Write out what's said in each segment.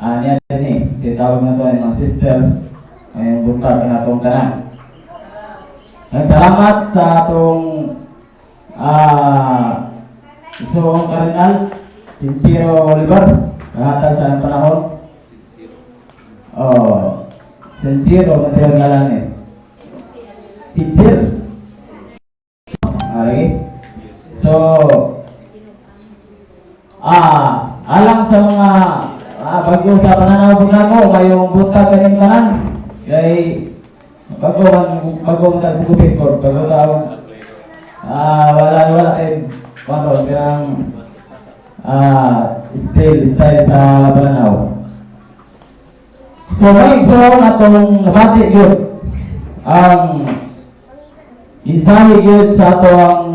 Niya din eh, si tawag na to ay mga sisters, ngayong buntag na atong tanan. Salamat sa atong Isuong Cardinal, Sincero Oliver, nahatag sa ang panahon. Oh, Sincero, material nga lang eh. Sincere. Okay. So, alang sa mga bago sa pananaw po namo, mayong buntag kaning tanan. Kay bago man bago man tag gupit ko, bago tao wala wala eh ano kanang style style sa pananaw. So may so atong nabati gyud ang mensahe gyud sa ato ang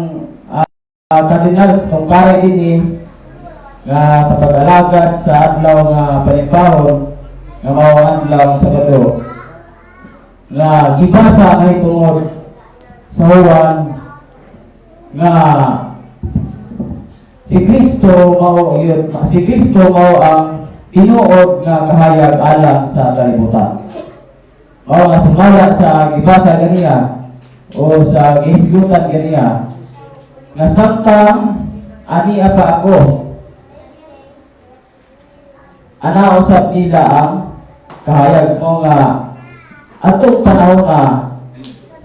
cardinals kung pare dinhi nga sa pag-alagad sa adlaw nga panimbahon nga mao ang adlaw sa Sabado nga gibasa ngay tungod sa Juan nga si Kristo mao yun, si Kristo mao ang tinuod nga kahayag alang sa kalibutan. Mao nga sumala sa gibasa ganiya o sa gihisgutan ganiya nga samtang ania pa ako, ana usab nila ang kahayag mo nga atong panahon nga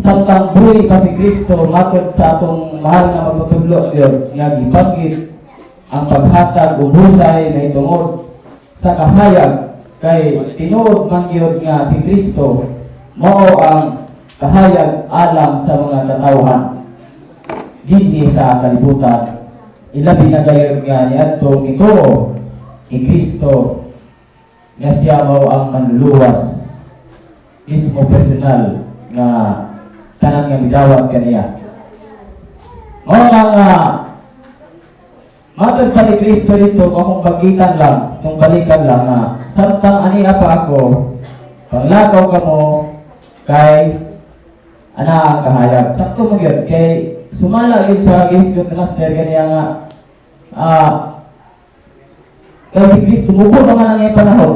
samtang buhi pa si Kristo, matod sa atong mahal nga magtutudlo yun nga gibanggit ang paghatag og husay na itungod sa kahayag kay tinuod man gyud nga si Kristo mao ang kahayag alang sa mga katawhan dinhi sa kalibutan, ilabi na gayud nga niadto mituo ni Kristo nga siya mao ang manluluwas mismo personal nga tanan nga midawat kaniya. Mao nga nga matod pa ni Kristo dito, akong bagitan lang, itong balikan lang nga samtang ania pa ako, panglakaw kamo kay ana ang kahayag. Sakto mo gyud kay sumala gyud sa gihisgot ni Master ganiya nga kay si Kristo mubo naman ang iyang panahon.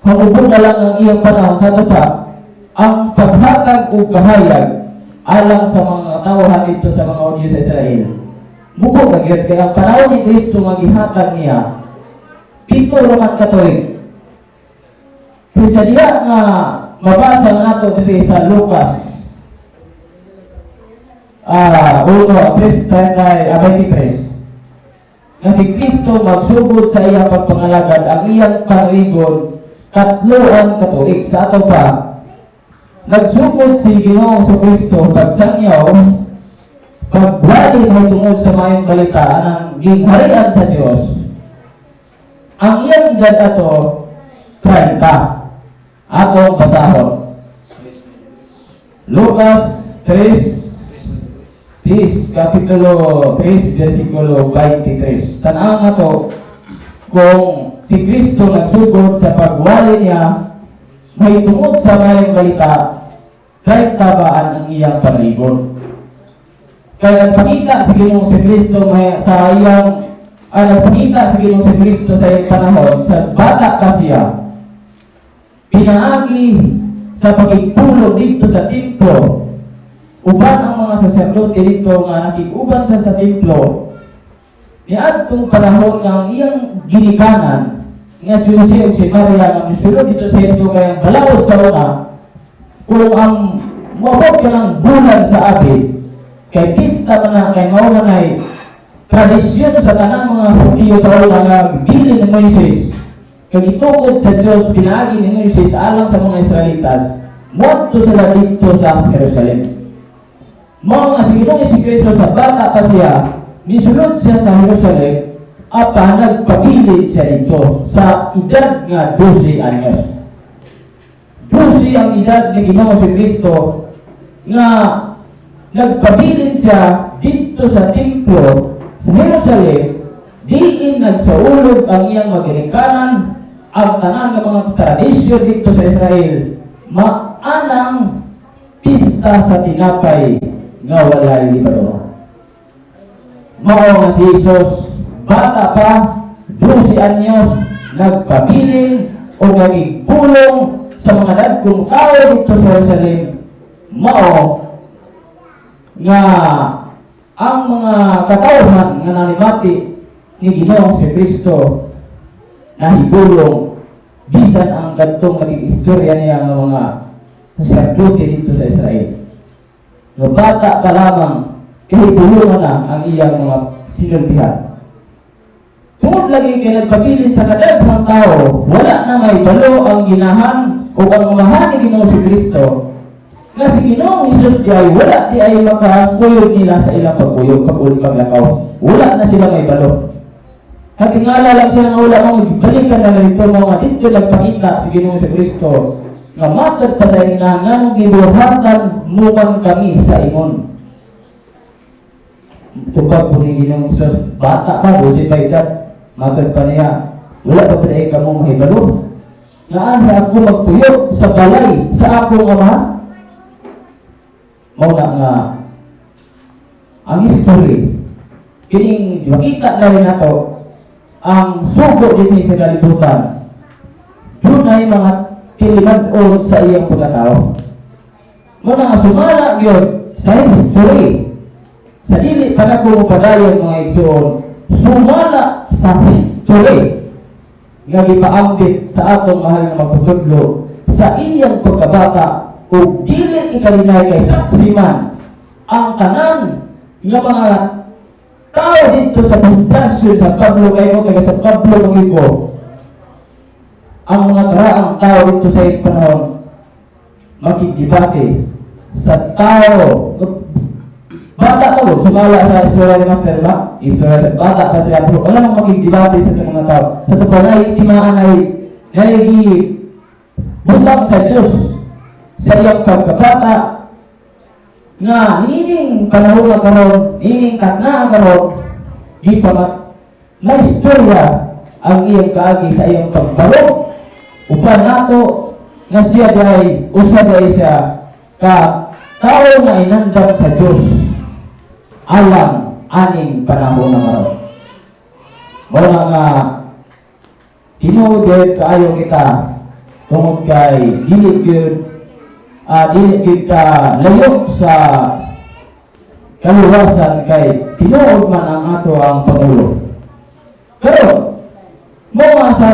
Kung mubo na lang ang iyang panahon sa ato pa, ang paghatag og kahayag alang sa mga katawhan dito sa mga Hudyo sa Israel. Mubo na gyud kay ang panahon ni Kristo nga gihatag niya 7 raman ka tuig. Kaya sa diya nga mabasa nato diri sa Lucas 1, 3, 23 nga si Kristo magsugod sa iyang pagpangalagad, ang iyang panuigon 3 ka tuig. Sa ato pa, nagsugod si Ginoong Kristo pagsangyaw, pagwali mo tungod sa mayong balita anang gingharian sa Dios. Ang iyang edad ato 30. Atong basahon Lucas 3 3, Kapitulo 3, versikulo 23. Tan-aw nga to kung si Kristo nagsugod sa pagwali niya may tungod sa mayong balita, 30 baan ang iyang panligon. Kaya nagpakita si Ginoong si Kristo may, sa iyang nagpakita si Ginoong si Kristo sa iyang panahon, sa bata pa siya, pinaagi sa pagigpulong dito sa templo, uban ang mga saserdote dito nga nakiguban sa templo, niadtong panahon nga ang iyang ginikanan nga si Jose ug si Maria nga misulod dito sa ito kay ang balaod sa una, kung ang moabot ka ng bulan sa abi kay pista man na, kay mao man ay tradisyon sa tanang mga Hudiyo sa una nga bilin ni Moises kay gitukod sa Dios pinaagi ni Moises alang sa mga Israelitas, moadto sila dito sa Jerusalem. Mao nga si Ginoong Kristo sa bata pa siya, misulod siya sa Jerusalem, apa nagpabilin siya dito sa edad nga 12 anyos. 12 ang edad ni Ginoong si Kristo nga nagpabilin siya dito sa templo sa Jerusalem, diin nagsaulog ang iyang maginikanan ang tanan nga mga tradisyon dito sa Israel maanang pista sa tinapay nga walay libadura. Mao nga si Jesus, bata pa, 12 anyos, nagpabilin. o nakigbulong sa mga dagkong tao dito sa Jerusalem, mao nga ang mga katawhan nga nanimati ni Ginoong si Kristo nahibulong bisan ang kadtong naging istorya niya nga mga saserdote dito sa Israel. Nga bata pa lamang, kahibulungan na ang iyang mga sinultihan. Tungod lagi kay nagpabilin sa kadaghang tao, wala na may balo ang ginahan o ang amahan ni Ginoong si Kristo, nga si Ginoong Hesus di ay wala di ay makakuyog nila sa ilang pagkuyog, pag paglakaw. Wala na sila may balo. Hatingala lang sila nga wala mo, balikan na lang ito mga dito nagpakita si Ginoong si Kristo nga matod pa sa ina nga gibuhatan mo man kami sa ingon. Tubag po ni Ginoong Hesus, bata pa, 12 pa edad, matod pa niya, wala pa pa kamo mahibalo nga anhi ako magpuyok sa balay sa akong ama? Mao na nga ang history kining makita na rin nato ang sugo dinhi sa kalibutan, dunay mga tilimad-on sa iyang pagkatao. Mao na nga sumala gyud sa history, sa dili pa nako padayon, mga igsoon, sumala sa history nga gipaambit sa atong mahal nga magtutudlo sa iyang pagkabata ug dili ikalinay kay saksi man ang tanan nga mga tao dito sa poblasyon sa Pablo kay mo, kay sa Pablo ko ang mga karaang tao dito sa iyang panahon makigdebate sa tao. Bata pa ko, sumala sa istorya ni Master ba? Istorya, bata pa siya, pero wala nang makigdebate siya sa mga tao. Sa totoo, naiitimaan ay naigi butang sa Diyos sa iyang pagkabata nga niining panahon nga karon, niining katnaan karon, di pa na istorya ang iyang kaagi sa iyang pagbalo upan nato nga siya diay usa diay siya ka tao nga inandam sa Dios alang aning panahon na karon. Mao na nga tinuod gyud kaayo kita tungod kay dili gyud ka layo sa kaluwasan kay tinuod man ang ato ang pangulo. Pero mao nga sa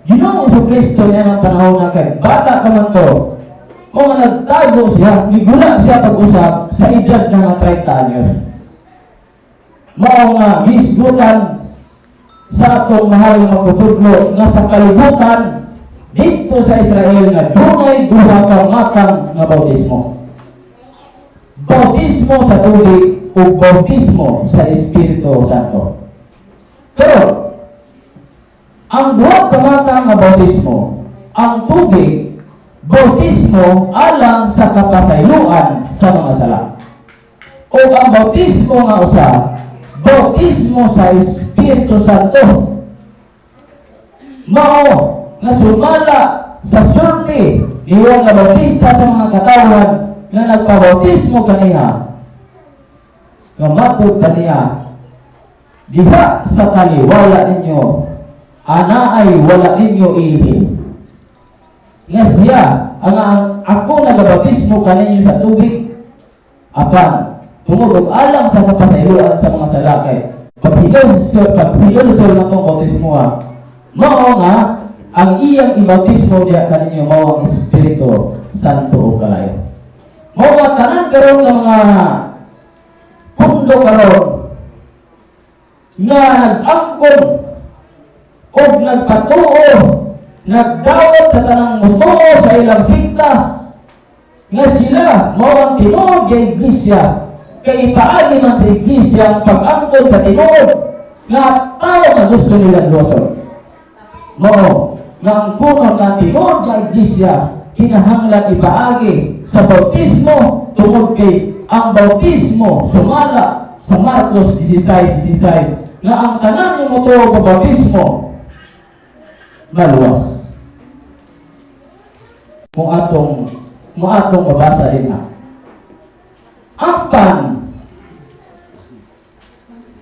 Ginoong Kristo niya ng panahon na kay bata pa man to, mao nga nagtago siya, nigula siya pag-usap sa edad ng mga 30 anyos. Mao nga gisgutan sa atong mahal nga magtutudlo nga sa kalibutan dito sa Israel nga dunay duha ka matang nga bautismo. Bautismo sa tubig ug bautismo sa Espiritu Santo. Pero ang duha ka matang nga bautismo, ang tubig, bautismo alang sa kapasayloan sa mga sala. O ang bautismo nga usa, bautismo sa Espiritu Santo. Mao nga sumala sa sulti ni Juan nga Bautista sa mga katawhan nga nagpabautismo kaniya, nga matod kaniya, "Diha sa taliwala ninyo ana ay wala ninyo ilhin nga siya ang ako nagabautismo kaninyo sa tubig, apan tungod og alang sa kapasayloan sa mga sala kay paghinulsol na tong bautismo, mao nga ang iyang ibautismo diha kaninyo mao ang Espiritu Santo o kalayo." Mao nga tanan karon nga mga pundo karon nga nag-angkon o nagpatuo, nagdawat sa tanang mutuo sa ilang sikta nga sila mao ang tinuod nga iglesia, kay ipaagi man sa iglesia ang pag-angkon sa tinuod nga tao nga gusto nila luwason. Mao nga ang kuno nga tinuod nga iglesia kinahanglan ipaagi sa bautismo tungod kay ang bautismo sumala sa Marcos 16:16 nga ang tanan nga motuo og bautismo maluwas. Kung atong mabasa din ha. Apan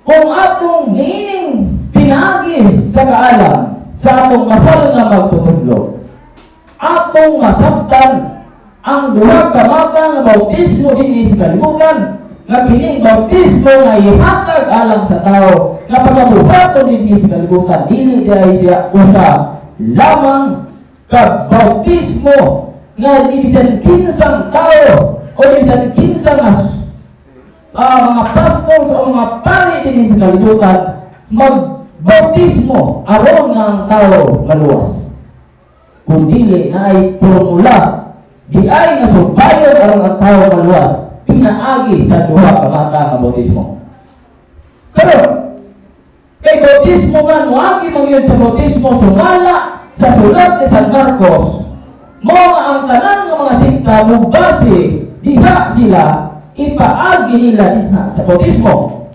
kung atong niining pinaagi sa kaalam sa atong mahal nga magtutudlo, akong masabtan ang duha ka mata nga bautismo dinhi sa kalibutan, nga kining bautismo nga ihatag alang sa tao nga pagabuhaton dinhi sa kalibutan, dili diay siya usa lamang ka bautismo nga bisan kinsang tao o bisan kinsang mga pastor o mga pari dinhi sa kalibutan magbautismo aron nga ang tao maluwas, kung dili naay formula di ay nga subayon aron ang tao maluwas pinaagi sa duha ka mata nga bautismo. Karon, kay bautismo man, moagi man yun sa bautismo sumala sa sulat ni San Marcos, mao nga ang tanan nga mga sekta mubase diha sila, ipaagi nila diha sa bautismo.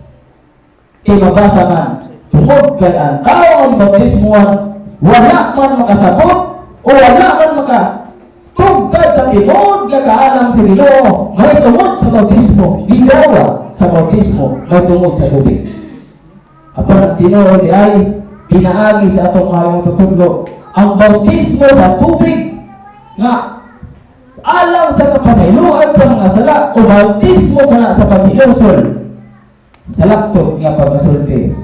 Kay mabasa man, tungod kay ang tao ang bautismoan wala man makasabot o wala man maka tugkad sa tinuod nga kaalam sa Ginoo may tungod sa bautismo, gigawa sa bautismo may tungod sa tubig. Apan ang tinuod di ay pinaagi sa atong mga tutudlo, ang bautismo sa tubig nga alang sa kapasayloan sa mga sala o bautismo kana sa paghinulsol sa lakto nga pagkasulti,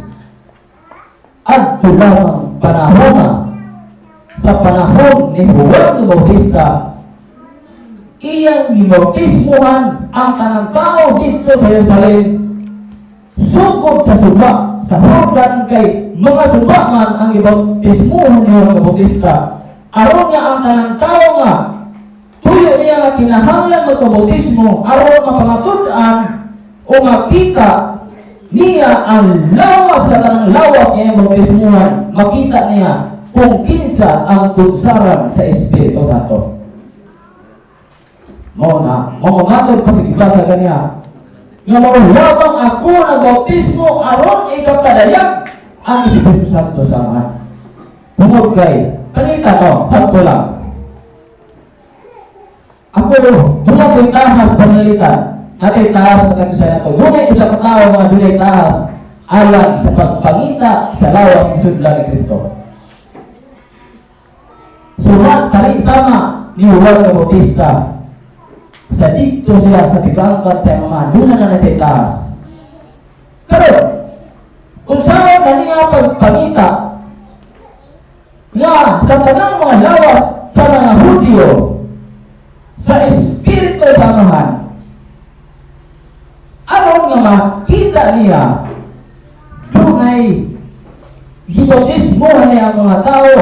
adto lamang panahon sa panahon ni Juan Bautista. Iyang gibautismohan ang tanang tao dito sa Jerusalem sugod sa suba sa Jordan, kay mga suba man ang gibautismohan ni Juan Bautista aron nga ang tanang tao nga tuyo niya nga kinahanglan magpabautismo aron mapamatud-an o makita niya ang lawas sa tanang lawas niya ang bautismuhan, makita niya kung kinsa ang kunsaran sa Espiritu Santo. Mao na, mao matod pa sa gibasa kaniya nga mao lamang ako nagbautismo aron ikapadayag ang Espiritu Santo sa Amahan. Tungod kay, kanita no, sakto lang. Ako, duna ko'y tahas pananglitan. Natay tahas sa kag ko. Dunay usa ka tawo nga dunay tahas alang sa pagpangita sa lawas ni sudla ni Kristo. Sumat pari sama ni Juan Bautista sa dito siya sa tigangkat sa mama, doon na na sa itaas. Karon, kung saan kaniya pagpangita nga sa tanang mga lawas sa mga Hudyo sa Espiritu sa Amahan, aron nga makita niya dunay gibautismo niya ang mga tao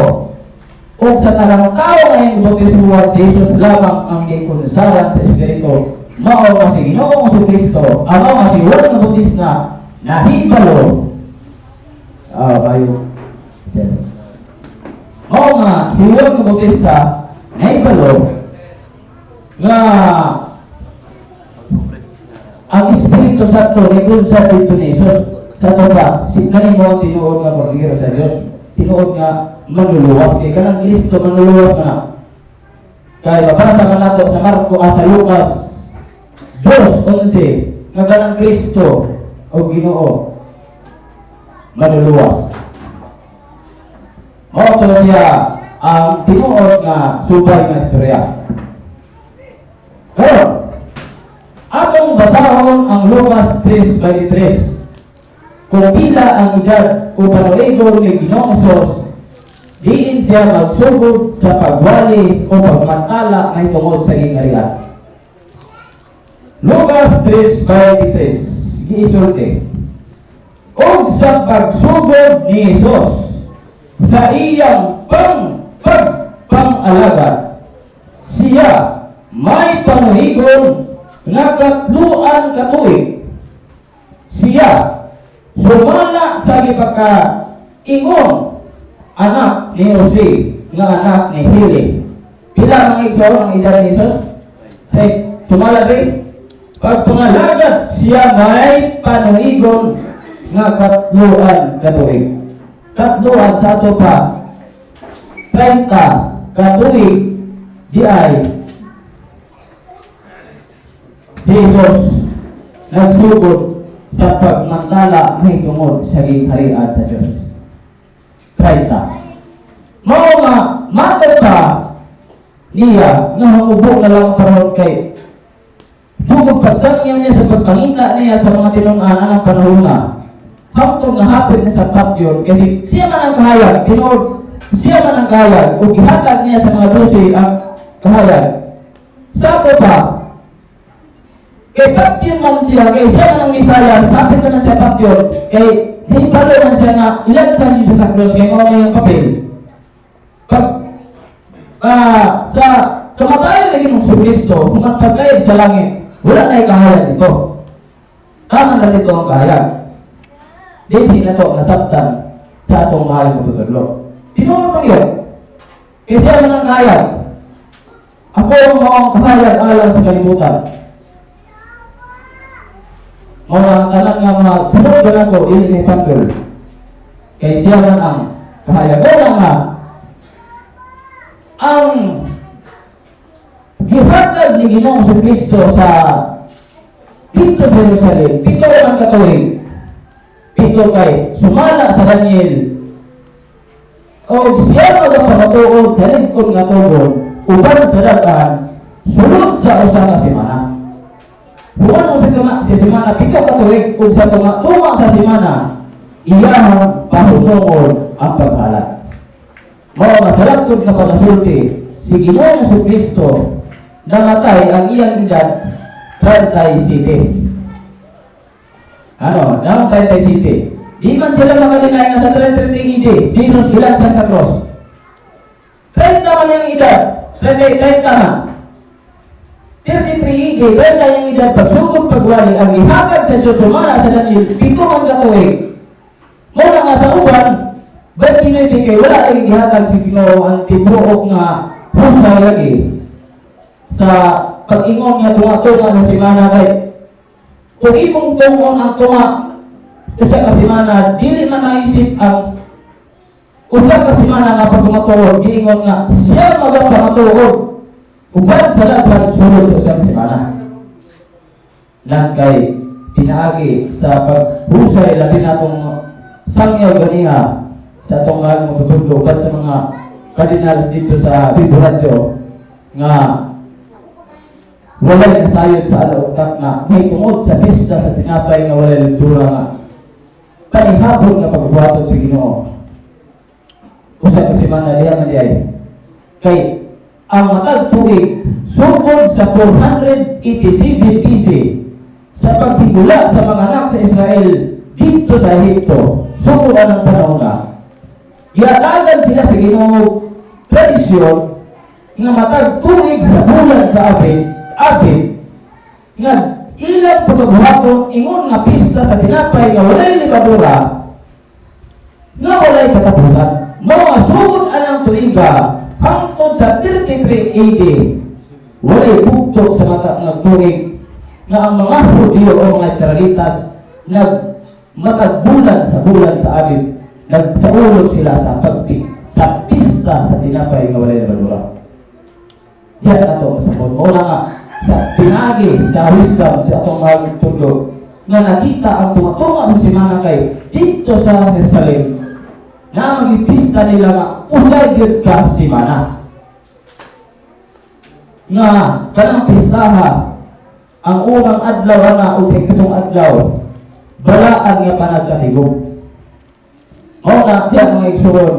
o sa tanang tao nga gibautismo, si Jesus lamang ang gikunsaran sa Espiritu, mao nga si Ginoong Kristo, ano nga si Juan Bautista nahibalo bayo. Mao nga si Juan Bautista nahibalo nga ang Espiritu Santo ni dito ni Jesus sa tuba si kani mo ang tinuod nga kordero sa Dios, tinuod nga manluluwas, kay kanang Kristo manluluwas na. Kay mabasa man nato sa Marco sa Lucas 2:11 nga kanang Kristo o Ginoo manluluwas. Mao to siya ang tinuod nga subay nga istorya. Karon, atong basahon ang Lucas 3:23 kung pila ang edad o panuigon ni Ginoong Hesus diin siya magsugod sa pagwali o pagmantala may tungod sa gingharian. Lucas 3:23 giisulti, "Og sa pagsugod ni Jesus sa iyang pagpang-alagad, siya may panuhigon nga katluan ka tuig. Siya sumala sa gipaka ingon anak ni Jose nga anak ni Heli." Pila ang igsoon ang edad ni Jesus? Say, sumala rin. Pagpangalagad siya may panuigon nga katluan ka tuig. Katluan sa ato pa, 30 katuig di ay si Jesus nagsugod sa pagmantala mahitungod sa gingharian sa Diyos. 30. Mao nga matod pa niya nga hangubo na lang ang panahon kay sugod pagsangyaw niya sa pagpangita niya sa mga tinun-an anang panahon nga hangtod nga hapit na sa patyon, kasi siya man ang kahayag. Tinuod, siya man ang kahayag ug gihatag niya sa mga 12 ang kahayag. Sa ako pa kay patyon man siya, kay siya man ang Mesiyas. Hapit na na siya patyon kay hibalo man siya nga ilansa niya sa krus, kay mao na yung papel pag sa kamatayan ng Ginoong Kristo. Kung ang pagkayod sa langit, wala na kahayag dito. Tama na dito ang kahayag. Dili na to nasabtan sa atong mahal na tutudlo. Tinuod man yun. Kasi siya man ang kahayag. "Ako ang maong kahayag alang sa kalibutan." Mao na ang tanan nga mga sunod na ko, dili ni pandol. Kay siya man ang kahayag. Una nga, ang gihatag ni Ginoong Kristo sa dito sa Jerusalem, 7 man ka tuig. 7 kay sumala sa Daniel. O siya magapamatuod sa lingkod nga tugon, uban sa dagan, sulod sa usa ka semana. Buwan mo sa tuma, sa semana, 7 ka tuig, ug sa tunga sa semana, iyahang pahunungon ang paghalat. Mao nga sa lagkod nga pagasulti, si Ginoong Kristo namatay ang iyang edad 37. Ano? Naman 37. Di man sila maka-deny nga sa 33 AD, si Jesus gilansan sa cross. 30 man yung edad. 30, 30 man. 33 AD, 30 yung edad, pagsugod pagwali, ang ihatag sa Diyos, sumala sa Daniel, 7 man ka tuig. Mao na nga sa uban, ba't kiniti kay wala lagi gihatag si Ginoo ang tibuok nga husay lagi sa pag-ingon nga tunga-tunga sa semana, kay kung imong tungon ang tunga usa ka semana, dili man maisip ang usa ka semana nga pagmatuod. Giingon nga siya magapamatuod uban sa laban sulod sa usa ka semana lang, kay pinaagi sa paghusay, labi na atong sangyaw ganiha sa atong mahal mo tutudlo uban sa mga cardinals dito sa Bibo Radyo nga walay nasayod sa alaugtak nga may tungod sa pista sa tinapay nga walay lebdura nga panihabol nga pagbuhaton sa Ginoo usa ka semana diha man diay, kay ang matag tuig sukod sa 487 BC sa paghigula sa mga anak sa Israel dito sa Ehipto, sukod anang panahon na giatagan sila sa Ginoo tradisyon nga matag tuig sa bulan sa Abib Abib nga ilang pagkabuhaton ingon nga pista sa tinapay nga walay lebadura nga walay katapusan. Mao nga sugod anang tuiga hangtod sa 33 AD, walay bugto sa mata nga tuig nga ang mga Hudiyo o mga Israelitas nag matag bulan sa bulan sa Abib nagsaulog sila sa pagpi sa pista sa tinapay nga walay lebadura. Diyan ato sa mao na nga sa pinagi sa wisdom sa atong mga tudlo nga nakita ang tunga sa semana, kay dito sa Jerusalem na magipista nila nga usay gyud ka semana nga kanang pistaha, ang unang adlaw ana o sa ikapitong adlaw, balaan nga panagkatigom. Mao na diyan, mga igsoon,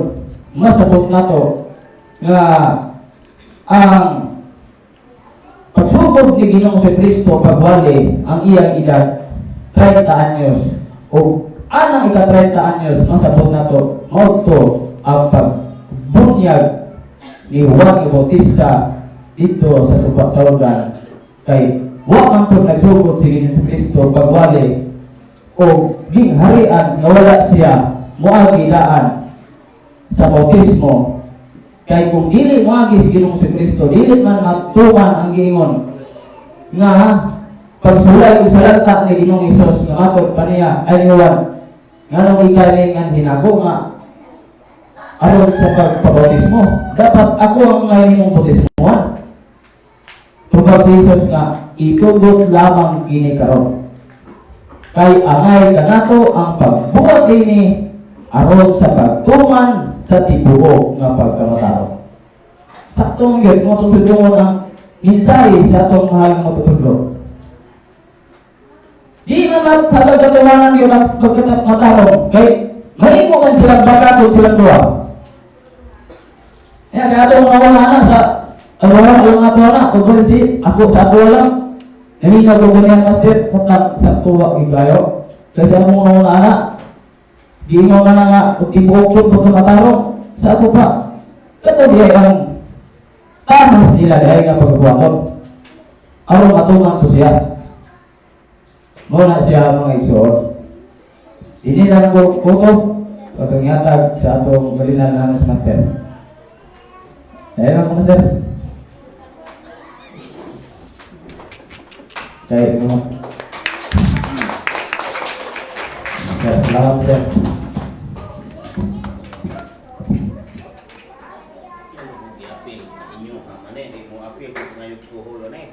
masabot nato nga ang pagsugod ni Ginoong si Kristo pagwali, ang iyang edad 30 anyos, o anang ika 30 anyos, masabot nato mao to ang pagbunyag ni Juan Bautista dito sa Suba sa Jordan, kay wa man pud nagsugod si Ginoong si Kristo pagwali o gingharian nga wala siya moagi daan sa bautismo, kay kung dili moagi si Ginoong si Kristo, dili man matuman ang giingon nga pagsulay ug salata ni Ginoong Hesus nga matod pa niya ay ni Juan, "Nganong ikay nga hinako nga aron sa pagpabautismo? Dapat ako ang ngayon imong bautismohan." Tubag si Jesus nga, "Itugot lamang kini karon kay angay kanato ang pagbuhat ini aron sa pagtuman sa tibuok nga pagkamatao." Sakto man gyud kung atong sundon ang mensahe sa atong mahal nga magtutudlo. Di man maghatag katuwanan yun ang pagkat matarong. Kay mahimo man silang bakaton silang duha. Kaya kaya atong mga wala na sa wala ang mga tuwa na, kung si ako sa ato lang, nalingaw ko ganyan, Master, kung sa tuwa gigayo. Kasi ang mga una na, di mo na nga, kung tibuok yun, pagka matarong, sa ako pa. Kato diay ang tamas nila diay nga pagbuhaton. Aron matungan ko siya. Muna siya, mga igsoon. Ini lang ko kuto atong yatag sa atong galinan namin sa Master. Dahil lang, Master. Dahil mo. Sir, salamat, sir. Giapil inyo ka man eh, di mo apil kung ngayog suhol eh.